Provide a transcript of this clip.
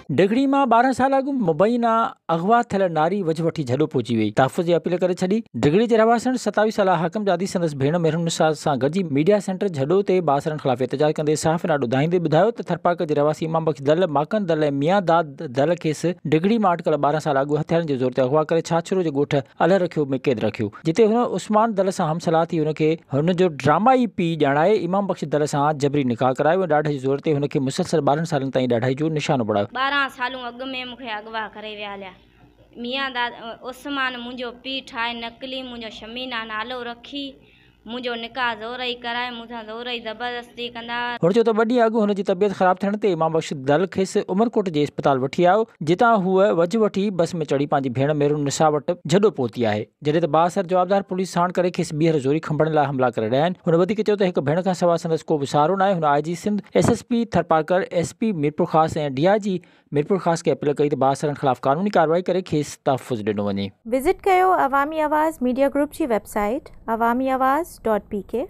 ڊگهڙي مان 12 سال اڳ مبينا اغوا ٿيل ناري وجهه وٺي جهڏو پهچي وئي، تحفظ جي اپيل ڪري ڇڏي. ڊگهڙي جي رهواسڻ 27 سالا حاڪم زادي سندس ڀيڻ مهرالنساء سان گڏجي ميڊيا سينٽر جهڏو تي بااثرن خلاف احتجاج ڪندي صحافين آڏو دانهيندي ٻڌايو ته ٿرپارڪر جي رهواسي امام بخش دل، ماڪن دل ۽ ميان داد دل کيس ڊگهڙي مان اٽڪل 12 سال اڳ هٿيارن جي زور تي اغوا ڪري ڇاڇرو جي ڳوٺ الهه رکيو ۾ قيد رکيو، جتي هن عثمان دل سان هم صلاح ٿي هن کي هن جو ڊرامائي پيء ڄاڻائي امام بخش دل سان جبري نڪاح ڪرايو ۽ ڏاڍ جي زور تي هن کي مسلسل 12 سالن تائين ڏاڍائي جو نشانو بڻايو. 12 سالون اڳ ۾ مون کي اغوا ڪري ويا هليا. ميان داد عثمان منهنجو پيء ٺاهي نقلي منهنجو شمينا نالو رکي منهنجو نڪاح زورئي ڪرائي مون سان زورئي زبردستي ڪندا هئا. هن چيو ته ٻه ڏينهن اڳ هن جي طبيعت خراب ٿيڻ تي امام بخش دل کيس عمرڪوٽ جي اسپتال وٺي آيو، جتان هوء وجهه وٺي بس ۾ چڙهي پنهنجي ڀيڻ مهرالنساء وٽ جهڏو پهتي آهي، جڏهن ته بااثر جوابدار پوليس ساڻ ڪري کيس ٻيهر زوري کنڀڻ لاء حملا ڪري رهيا آهن. هن وڌيڪ چيو ته هڪ ڀيڻ کانسواء سندس ڪو به سهارو ناهي. هن I G Sindh, S S P Tharparkar, S P Mirpurkhas ۽ D I G Mirpurkhas کي اپيل ڪئي ته بااثرن خلاف قانوني ڪارروائي ڪري کيس تحفظ ڏنو وڃي. وزٽ ڪيو عوامي آواز ميڊيا گروپ جي web site Awami Awaz dot P K.